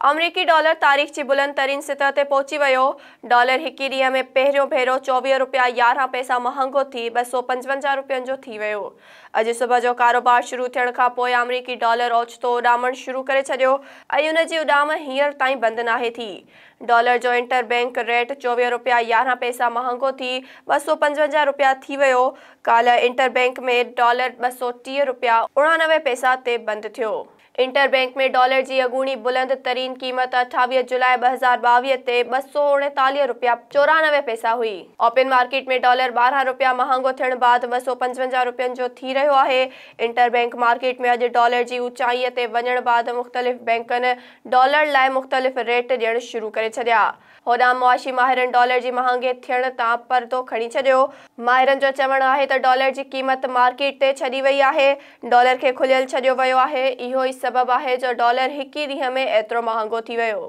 آمريڪي ڊالر تاريخ جي بلند ترين سطح تي پهچي ويو. ڊالر هڪ ئي ڏينهن ۾ پهريون ڀيرو 24 رپيا 11 پئسا مهانگو ٿي 255 رپين جو ٿي ويو. اڄ صبح جو ڪاروبار شروع ٿيڻ کان پوء آمريڪي ڊالر اوچتو اڏامڻ شروع ڪري ڇڏيو ۽ ان جي اڏام هينئر تائين بند ناهي ٿي. ڊالر جو انٽر بئنڪ ريٽ 24 رپيا 11 پئسا مهانگو ٿي 255 رپيا ٿي ويو. ڪالهه انٽر بئنڪ ۾ ڊالر 230 رپيا 89 پئسا تي بند ٿيو. انٽر بئنڪ ۾ ڊالر جي اڳوڻي بلند ترين قيمت 28 جولاء 2022 تي 239 رپيا 94 پئسا هئي. اوپن مارڪيٽ ۾ ڊالر 12 رپيا مهانگو ٿيڻ بعد 255 رپين جو ٿي رهيو آهي. انٽر بئنڪ مارڪيٽ ۾ اڄ ڊالر جي اوچائي تي وڃڻ بعد مختلف بئنڪن ڊالر لاء مختلف ريٽ ڏيڻ شروع ڪري ڇڏيا. هوڏانهن معاشي ماهرن ڊالر جي مهانگي ٿيڻ تان پردو کڻي ڇڏيو. ماهرن جو چوڻ آهي ته ڊالر جي قيمت مارڪيٽ تي ڇڏي وئي آهي، ڊالر کي کليل ڇڏيو ويو آهي، اهو ئي سبب آهي جو ڊالر هڪ ئي ڏينهن ۾ ايترو مهانگو ٿي ويو.